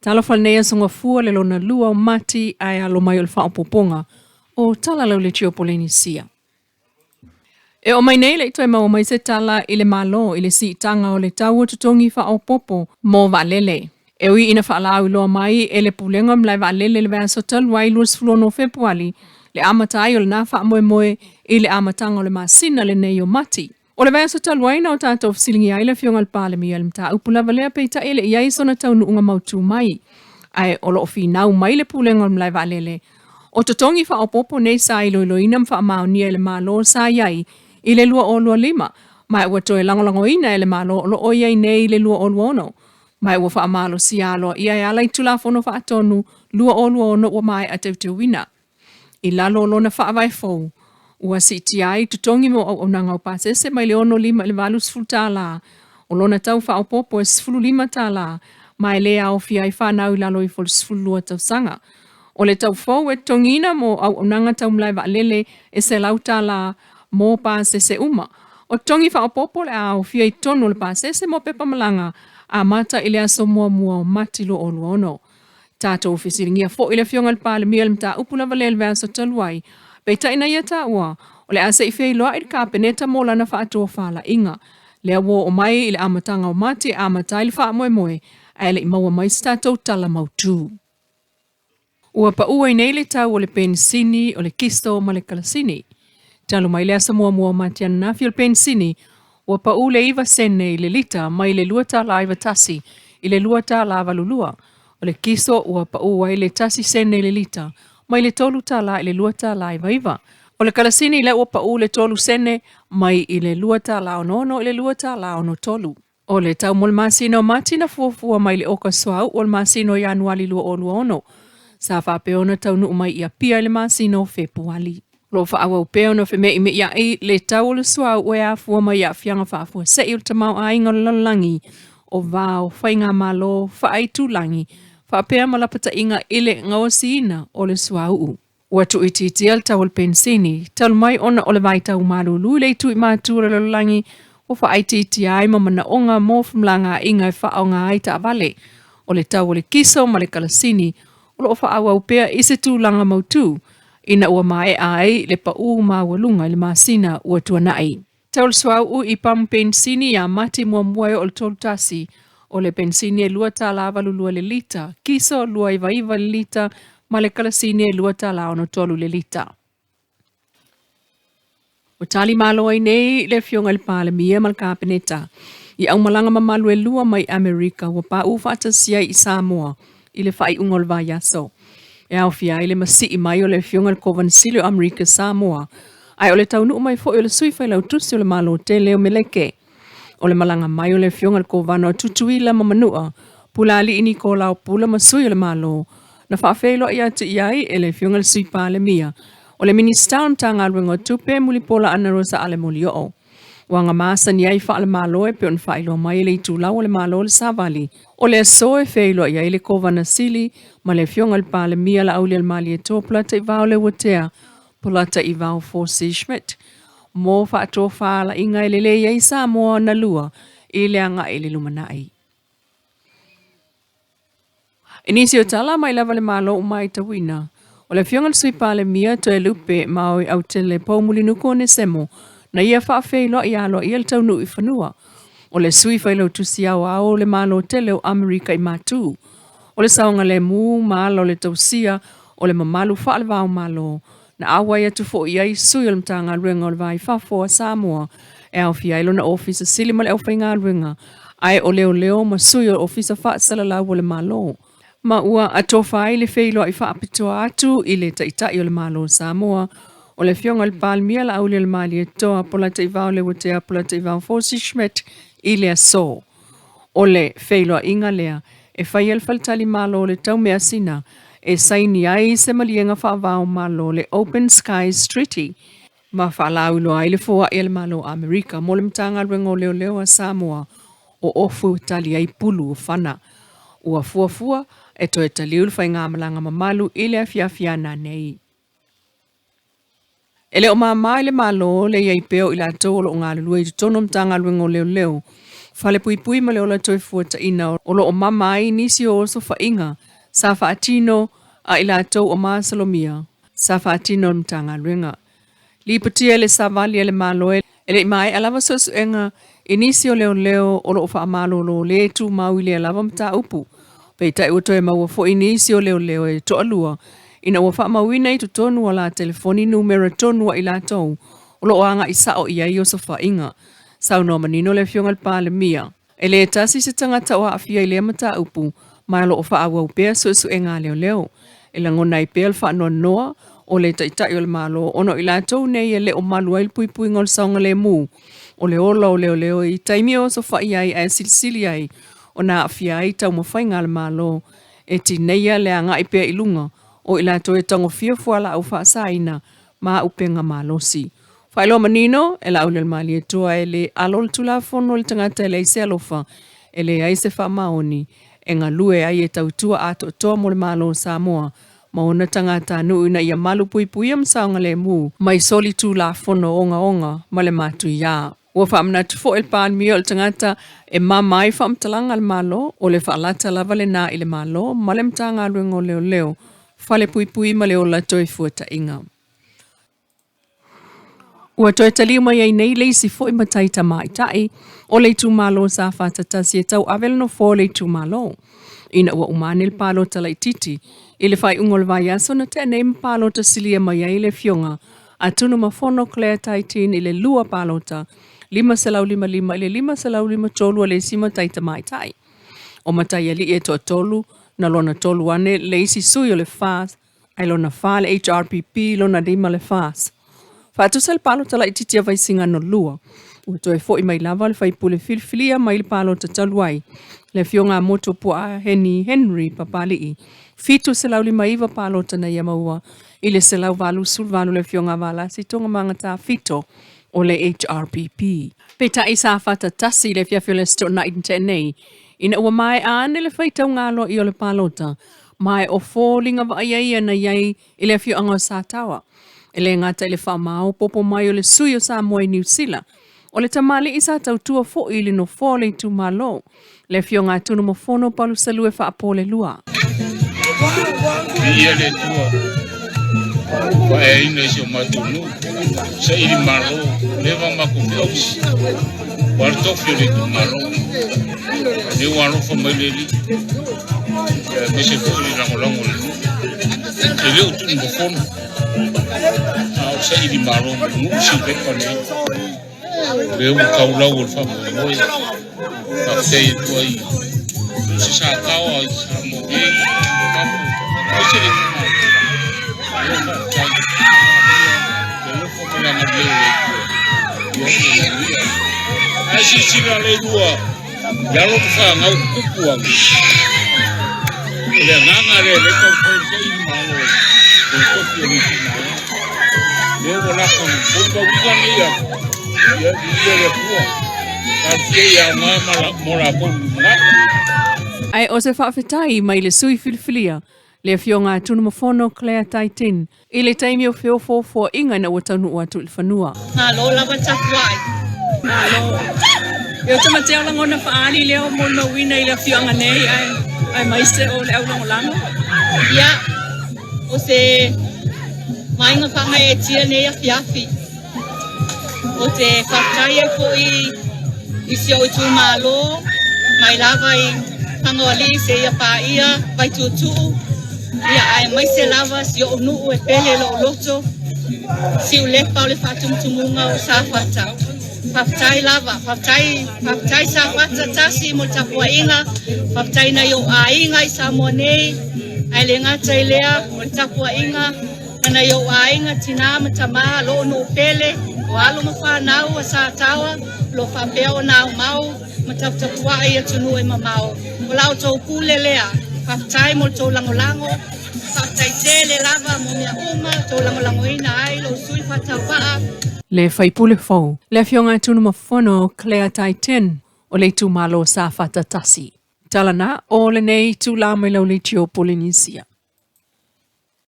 Talofa lenei aso gafua le lona lua o Mati ae alo mai o le faaopoopoga o Tala Lau le Tio Polenisia. E oo mai nei le i toe maua mai se tala i le Malo i le siitaga o le tau o totogi faaopoopo mo vaalele. E ui ina faalauiloa mai e le Pulega o Malae Vaalele i le vaiaso talu ai 26 Fepuali le amata ai o lena faamoemoe i le amataga o le masina lenei o Mati. O le vaiaso talu ai na o tatou fesiligia ai le Afioga i le Palemia i le mataupu lava lea, peitai e le i i ai sona taunuuga mautu mai. Ae o lo o finau mai le Pulega o le Malae Vaalele, o totogi faaopoopo nei sa iloiloina ma faamaonia e le Malo sa i ai i le 2025, ma ua toe lagolagoina e le Malo o lo o i ai nei i le 2026, ma ua faamalosia aloaia e ala i Tulafono Faatonu 2026 ua maea teuteuina. I lalo o lona faavae fou, ua siitia ai totogi mo auaunaga o pasese mai le 65 i le $80, o lona tau faaopoopo e $15, ma e le aofia ai fanau i lalo ifo o le 12 tausaga. O le tau fou e totogiina mo auaunaga tau malae vaalele e $100 mo pasese uma. O totogi faaopoopo o le a aofia i totonu o le pasese mo pepa malaga amata i le aso 1 o Mati 2026. Tatou fesiligia foi le Afioga i le Palemia i le mataupu lava lea i le vaiaso talu ai, peitai na ia taua, o le a se i feiloai le Kapeneta mo lana faatofalaiga. Lea ua oo mai i le amataga o Mati e amata ai le faamoemoe, ae le i maua mai se tatou tala mautu. Ua pau ai nei le tau o le penisini, o le kiso ma le kalasini. Talu mai le aso muamua o Mati ananafi o le penisini, ua pau le 9 sene i le lita mai le $2.91 i le $2.82. O le kiso ua pau ai le 1 sene i le lita mai le $3 i le $2.99. O le kalasini lea ua pau le 3 sene mai i le $2.66 i le $2.63. O le tau mo le masina o Mati na fuafua mai le oka suauu o le masina o Ianuali 2026, sa faapea ona taunuu mai i Apia i le masina o Fepuali. O lo o faaauau pea ona feme'ime'ia'i le tau o le suauu e afua mai i aafiaga faafuasei o le tamaoaiga o le lalolagi, o va o faigamalo faaitulagi faapea ma lapataiga i le gaosiina o le suauu. Ua tuuitiitia le tau o le penisini, talu mai ona o le vaitau malulu i le itu i matu o le lalolagi ua faaitiitia ai ma manaoga mo femalagaaiga e faaaoga ai taavale. O le tau o le kiso ma le kalasini o lo o faaauau pea i se tulaga mautu ina ua maea ai le pau maualuga i le masina ua tuanai. Tau le suauu i pamu penisini ia Mati muamua e oo i le 31, o le penisini e $2.82 le lita, kiso 2.99 le lita ma le kalasini e $2.63 le lita. Ua tali malo ai nei le Afioga i le Palemia ma le Kapeneta i aumalaga mamalu e lua mai Amerika ua paū faatasi ai i Samoa i le faaiuga o le vaiaso. E aofia ai le masii mai o le Afioga i le Kovana Sili o Amerika Samoa, ae o le taunuu mai foi o le Sui Failautusi o le Malo tele o Meleke. O le malaga mai o le Afioga i le Kovana o Tutuila ma Manua, Pulaalii Nikolao Pula ma Sui o le Malo, na faafeiloai atu i ai e le Afioga i le Sui Palemia, o le Minisita o le Matagaluega o Tupe Mulipola Anarosa Ale Molioo. Ua aga masani ai faale-Malo e pei ona faailoa mai e le Itulau o le Malo le Savali, o le aso e feiloai ai le Kovana Sili ma le Afioga i le Palemia Laaulialemalietoa Polataivao Leuatea Polataivao Fosi Schmidt mo faatofalaiga e lelei ai Samoa na lua i le agai i le lumanai. I nisi o tala mai lava le Malo ua matauina, o le Afioga i le Sui Palemia Toelupe Maoi Autele Poumulinuku Onesemo na ia faafeiloai aloaia le taunuu i fanua o le Sui Failautusi Aoao o le Malo tele o Amerika i Matu, o le saogalemu ma ala o le tausia o le mamalu faale-va-o-Malo na auai atu foi i ai sui o le Matagaluega o le Va i Fafo a Samoa e aofia ai lona Ofisa Sili ma le aufaigaluega, ae o leoleo ma sui o Ofisa Faasalalau o le Malo, ma ua atofa ai le feiloai faapitoa atu i le Taitai o le Malo o Samoa, o le Afioga i le Palemia Laaulialemalietoa Polataivao Leuatea Polataivao Fosi Schmidt i le aso. O le feiloaiga lea e fai e le Faletalimalo o le Taumeasina e saini ai se maliega faava-o-Malo le Open Skies Treaty ma faalauiloa ai le foai a le Malo o Amerika mo le Matagaluega o Leoleo a Samoa o ofu e tali ai pulu o fana. Ua fuafua e toe taliu le faigamalaga mamalu i le afiafi a nanei. E le o mama i le Malo le i ai pea o i latou o lo o galulue i totonu o Matagaluega o Leoleo Falepuipui ma le Ola Toefuataiga o lo o mama ai nisi o osofaiga sa faatino a i latou o masalomia sa faatino e le Matagaluega. Lipotia e le Savali a le Malo e le i maea lava suesuega i nisi o leoleo o lo o faamalolo le tumau i lea lava mataupu. Peitai ua toe maua foi nisi o leoleo e toalua ina ua faamauina i totonu o la telefoni numera tonu a i latou o lo o agai sao i ai osofaiga. Saunoa manino le Afioga i le Palemia, e le tasi se tagata o aafia i lea mataupu ma o lo o faaauau pea suesuega a leoleo. E lagona ai pea le faanoanoa o le Taitai o le Malo ona o i latou nei e le o malu ai le puipuiga o le saogalemu o le ola o leoleo i taimi e osofai ai ae silisili ai ona aafia ai taumafaiga a le Malo e tineia le agai pea i luga o i latou e tagofia fualaau faasaina ma auupega malosi. Faailoa manino, e Laaulialemalietoa e le alo le Tulafono i le tagata e leai se alofa, e leai se faamaoni, e galue ai e tautua atoatoa mo le Malo o Samoa ma ona tagatanuu ina ia malupuipuia ma saogalemu mai soli Tulafono ogaoga ma le matuiā. Ua faamanatu foi le Palemia o le tagata e mama ai faamatalaga a le Malo, o le faalata lava lena i le Malo ma le Matagaluega o Leoleo, Falepuipui ma le Ola Toefuataiga. Ua toe taliu mai ai nei le isi foi matai tamaitai o le itumalo Safata 1 e tauave le nofoa o le itumalo. Ina ua uma ane le palota laitiiti i le faaiuga o le vaiaso na tea nei ma palota silia mai ai le afioga a Tunumafono Claire Taitin i le lua palota 555 i le 553 a le isi matai tamaitai. O mataialii e toatolu na lona tolu ane le isi sui o le FAS Ai lona fa le HRPP, lona lima le FAS. Faatusa le palota laitiiti a Vaisigano 2, ua toe foi mai lava le faipule filifilia mai le palota talu ai, le afioga a Motuopuaa Heni Henry Papali'i, 759 palota na ia maua i le 188 le afioga a Valasi Togamagata Fito o le HRPP. Peitai sa fata tasi i le afiafi o le Aso Toonai na tea nei, ina ua maea ane le faitauga aloaia o le palota, Ma e o foliga vaaia ia na i ai i le afioaga o Sataoa. E le gata i le faamaopoopo mai o le sui o Samoa i Niu Sila, o le tamalii sa tautua foi i le nofoa o le itumalo, le afioga a Tunumafono Palusalue Faapolelua. Viia le Atua, ua aeaina i si o matou nuu, saili malo, leva matou feausi, ua le tofi o le itumalo. Lea ua alofa mai le Alii, aemaise foi le lagolago o le nuu. E le o Tunumafono, a o saili malo ma le nuu Siulepa nei. Lea ua taulau o le faamoemoe. Faafetai atu ai i se Sataoa i Samoa nei, fafo, aemaise le itumalo. Malo faafetai. Le alofa ma le agalelei o le Atua. Ia ia manuia. Ae silasila le lua i alo ma fanau tupu ane. O le agaga lea lea taumafai e saili malo o le tofi o le itumalo. Lea ua lafo molimauina nei atu. Ia viia le Atua. Talosia ia aoga mo latou lumanai. Ae o se faafetai mai le sui filifilia, le afioga a Tunumafono Claire Taitin, i le taimi o feofoofoaiga ina ua taunuu atu i le fanua. Malo lava tapuai. Malo. Ia Tamatea o lagona faaali lea o molimauina i le afioaga nei ae aemaise o le au lagolago. Ia, o se vaaiga faagaeetia nei afiafi. Ou te faafetai ai foi i si ou itumalo mai lava i Pagaoalii seia paia Vaituutuu, ia aemaise lava si ou nuu e pele lou loto, Siulepa o le faatumutumuga o Safata. Faafetai lava, faafetai, faafetai Safata tasi mo le tapuaiga, faafetai nai ou aiga i Samoa nei, ae le gata i lea o le tapuaiga A nai ou aiga, tinā ma tamā, loo nuu pele, o alo ma fanau a Sataoa, o lo o faapea ona aumau ma taputapuai i atunuu e mamao. O la outou pule lea. Faafetai mo le tou lagolago. Faafetai tele lava mo mea uma tou lagolagoina ai lou sui faatauvaa. Le faipule fou, le Afioga a Tunumafono Claire Taiten o le itumalo Safata 1. Tala na o lenei itula mai lau leitio Polenisia.